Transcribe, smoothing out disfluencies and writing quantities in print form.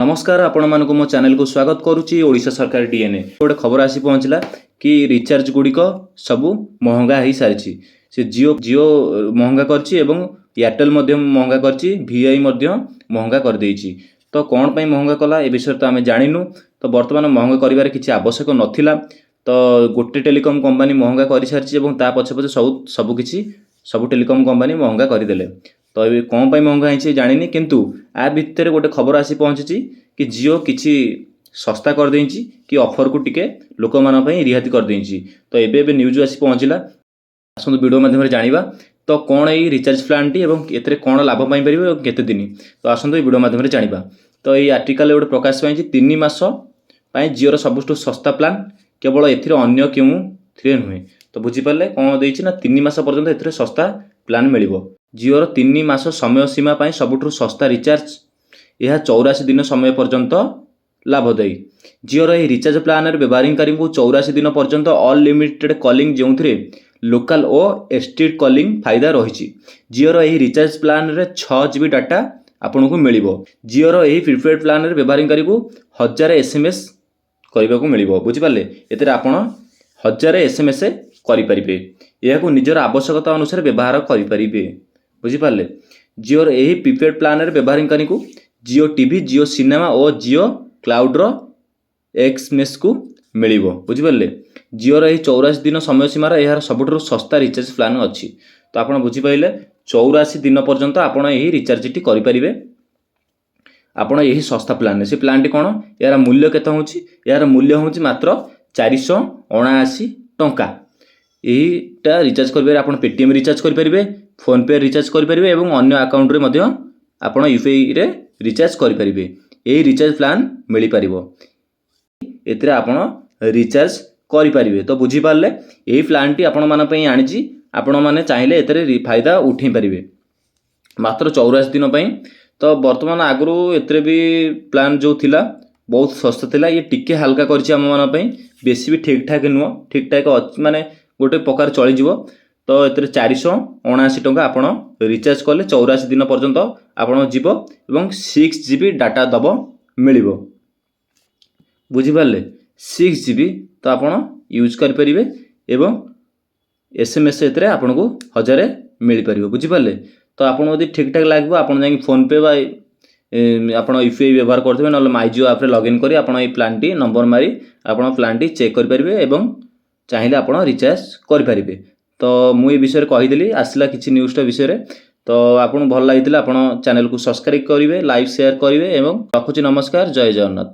ନମସ୍କାର, ଆପଣମାନଙ୍କୁ ମୋ ଚ୍ୟାନେଲକୁ ସ୍ୱାଗତ କରୁଛି। ଓଡ଼ିଶା ସରକାର ଡିଏନ୍ଏ ଗୋଟେ ଖବର ଆସି ପହଞ୍ଚିଲା କି ରିଚାର୍ଜ ଗୁଡ଼ିକ ସବୁ ମହଙ୍ଗା ହେଇସାରିଛି। ସେ ଜିଓ ଜିଓ ମହଙ୍ଗା କରିଛି ଏବଂ ଏୟାରଟେଲ୍ ମଧ୍ୟ ମହଙ୍ଗା କରିଛି, ଭିଆଇ ମଧ୍ୟ ମହଙ୍ଗା କରିଦେଇଛି। ତ କ'ଣ ପାଇଁ ମହଙ୍ଗା କଲା, ଏ ବିଷୟରେ ତ ଆମେ ଜାଣିନୁ। ତ ବର୍ତ୍ତମାନ ମହଙ୍ଗା କରିବାର କିଛି ଆବଶ୍ୟକ ନଥିଲା। ତ ଗୋଟେ ଟେଲିକମ୍ କମ୍ପାନୀ ମହଙ୍ଗା କରିସାରିଛି ଏବଂ ତା ପଛେ ପଛେ ସବୁ ସବୁକିଛି ସବୁ ଟେଲିକମ୍ କମ୍ପାନୀ ମହଙ୍ଗା କରିଦେଲେ। ତ ଏବେ କ'ଣ ପାଇଁ ମହଙ୍ଗା ହେଇଛି ଜାଣିନି, କିନ୍ତୁ ଆ ଭିତରେ ଗୋଟେ ଖବର ଆସି ପହଞ୍ଚିଛି କି ଜିଓ କିଛି ଶସ୍ତା କରିଦେଇଛି କି ଅଫରକୁ ଟିକେ ଲୋକମାନଙ୍କ ପାଇଁ ରିହାତି କରିଦେଇଛି। ତ ଏବେ ଏବେ ନ୍ୟୁଜ୍ ଆସି ପହଞ୍ଚିଲା। ଆସନ୍ତୁ ଭିଡ଼ିଓ ମାଧ୍ୟମରେ ଜାଣିବା ତ କ'ଣ ଏଇ ରିଚାର୍ଜ ପ୍ଲାନ୍ଟି ଏବଂ ଏଥିରେ କ'ଣ ଲାଭ ପାଇପାରିବେ ଏବଂ କେତେ ଦିନ। ତ ଆସନ୍ତୁ ଏଇ ଭିଡ଼ିଓ ମାଧ୍ୟମରେ ଜାଣିବା। ତ ଏଇ ଆର୍ଟିକାଲରେ ଗୋଟେ ପ୍ରକାଶ ପାଇଛି, 3 ମାସ ପାଇଁ ଜିଓର ସବୁଠୁ ଶସ୍ତା ପ୍ଲାନ୍, କେବଳ ଏଥିରେ, ଅନ୍ୟ କେଉଁଥିରେ ନୁହେଁ। ତ ବୁଝିପାରିଲେ କ'ଣ ଦେଇଛି ନା 3 ମାସ ପର୍ଯ୍ୟନ୍ତ ଏଥିରେ ଶସ୍ତା ପ୍ଲାନ୍ ମିଳିବ। ଜିଓର 3 ମାସ ସମୟ ସୀମା ପାଇଁ ସବୁଠୁ ଶସ୍ତା ରିଚାର୍ଜ। ଏହା 84 ଦିନ ସମୟ ପର୍ଯ୍ୟନ୍ତ ଲାଭଦାୟୀ। ଜିଓର ଏହି ରିଚାର୍ଜ ପ୍ଲାନ୍ରେ ବ୍ୟବହାରକାରୀଙ୍କୁ 84 ଦିନ ପର୍ଯ୍ୟନ୍ତ ଅନଲିମିଟେଡ୍ କଲିଂ, ଯେଉଁଥିରେ ଲୋକାଲ ଓ ଏସ୍ଟିଡି କଲିଂ ଫାଇଦା ରହିଛି। ଜିଓର ଏହି ରିଚାର୍ଜ ପ୍ଲାନ୍ରେ 6 ଜିବି ଡାଟା ଆପଣଙ୍କୁ ମିଳିବ। ଜିଓର ଏହି ପ୍ରିପେଡ୍ ପ୍ଲାନ୍ରେ ବ୍ୟବହାରକାରୀଙ୍କୁ 1000 ଏସ୍ଏମ୍ଏସ୍ କରିବାକୁ ମିଳିବ। ବୁଝିପାରିଲେ? ଏଥିରେ ଆପଣ 1000 ଏସ୍ଏମ୍ଏସ୍ କରିପାରିବେ। ଏହାକୁ ନିଜର ଆବଶ୍ୟକତା ଅନୁସାରେ ବ୍ୟବହାର କରିପାରିବେ। ବୁଝିପାରିଲେ? ଜିଓର ଏହି ପ୍ରିପେଡ୍ ପ୍ଲାନ୍ରେ ବ୍ୟବହାରକାରୀଙ୍କୁ ଜିଓ ଟିଭି, ଜିଓ ସିନେମା ଓ ଜିଓ କ୍ଲାଉଡ଼ର ଏକ୍ସମେସ୍କୁ ମିଳିବ। ବୁଝିପାରିଲେ? ଜିଓର ଏହି 84 ଦିନ ସମୟ ସୀମାର ଏହାର ସବୁଠାରୁ ଶସ୍ତା ରିଚାର୍ଜ ପ୍ଲାନ୍ ଅଛି। ତ ଆପଣ ବୁଝିପାରିଲେ, 84 ଦିନ ପର୍ଯ୍ୟନ୍ତ ଆପଣ ଏହି ରିଚାର୍ଜଟି କରିପାରିବେ ଆପଣ ଏହି ଶସ୍ତା ପ୍ଲାନ୍ରେ। ସେ ପ୍ଲାନ୍ଟି କ'ଣ? ଏହାର ମୂଲ୍ୟ କେତେ ହେଉଛି? ଏହାର ମୂଲ୍ୟ ହେଉଛି ମାତ୍ର 479 ଟଙ୍କା। ଏଇଟା ରିଚାର୍ଜ କରିପାରିବେ ଆପଣ, ପେଟିଏମ୍ ରିଚାର୍ଜ କରିପାରିବେ, ଫୋନ୍ପେ ରିଚାର୍ଜ କରିପାରିବେ ଏବଂ ଅନ୍ୟ ଆକାଉଣ୍ଟରେ ମଧ୍ୟ ଆପଣ ୟୁପିଆଇରେ ରିଚାର୍ଜ କରିପାରିବେ। ଏହି ରିଚାର୍ଜ ପ୍ଲାନ୍ ମିଳିପାରିବ, ଏଥିରେ ଆପଣ ରିଚାର୍ଜ କରିପାରିବେ। ତ ବୁଝିପାରିଲେ, ଏହି ପ୍ଲାନ୍ଟି ଆପଣମାନଙ୍କ ପାଇଁ ଆଣିଛି। ଆପଣମାନେ ଚାହିଁଲେ ଏଥିରେ ଫାଇଦା ଉଠାଇ ପାରିବେ ମାତ୍ର 84 ଦିନ ପାଇଁ। ତ ବର୍ତ୍ତମାନ ଆଗରୁ ଏଥିରେ ବି ପ୍ଲାନ୍ ଯେଉଁ ଥିଲା, ବହୁତ ଶସ୍ତା ଥିଲା। ଇଏ ଟିକେ ହାଲକା କରିଛି ଆମମାନଙ୍କ ପାଇଁ। ବେଶୀ ବି ଠିକ୍ ଠାକ୍ ନୁହଁ, ଠିକ୍ ଠାକ୍ ଅଛି, ମାନେ ଗୋଟେ ପ୍ରକାର ଚଳିଯିବ। ତ ଏଥିରେ 479 ଟଙ୍କା ଆପଣ ରିଚାର୍ଜ କଲେ 84 ଦିନ ପର୍ଯ୍ୟନ୍ତ ଆପଣ ଯିବ ଏବଂ 6 ଜିବି ଡାଟା ଦେବ, ମିଳିବ। ବୁଝିପାରିଲେ? 6 ଜିବି ତ ଆପଣ ୟୁଜ୍ କରିପାରିବେ ଏବଂ ଏସ୍ଏମ୍ଏସ୍ ଏଥିରେ ଆପଣଙ୍କୁ 1000 ମିଳିପାରିବ। ବୁଝିପାରିଲେ? ତ ଆପଣଙ୍କୁ ଯଦି ଠିକ୍ ଠାକ୍ ଲାଗିବ, ଆପଣ ଯାଇକି ଫୋନ୍ପେ ବା ଆପଣ ୟୁପିଆଇ ବ୍ୟବହାର କରୁଥିବେ, ନହେଲେ ମାଇ ଜିଓ ଆପ୍ରେ ଲଗ୍ଇନ୍ କରି ଆପଣ ଏଇ ପ୍ଲାନ୍ଟି ନମ୍ବର ମାରି ଆପଣ ପ୍ଲାନ୍ଟି ଚେକ୍ କରିପାରିବେ ଏବଂ ଚାହିଁଲେ ଆପଣ ରିଚାର୍ଜ କରିପାରିବେ। ତ ମୁଁ ଏ ବିଷୟରେ କହିଦେଲି, ଆସିଲା କିଛି ନ୍ୟୁଜ୍ଟା ବିଷୟରେ। ତ ଆପଣଙ୍କୁ ଭଲ ଲାଗିଥିଲେ ଆପଣ ଚ୍ୟାନେଲକୁ ସବସ୍କ୍ରାଇବ୍ କରିବେ, ଲାଇକ୍, ସେୟାର କରିବେ ଏବଂ ରଖୁଛି। ନମସ୍କାର, ଜୟ ଜଗନ୍ନାଥ।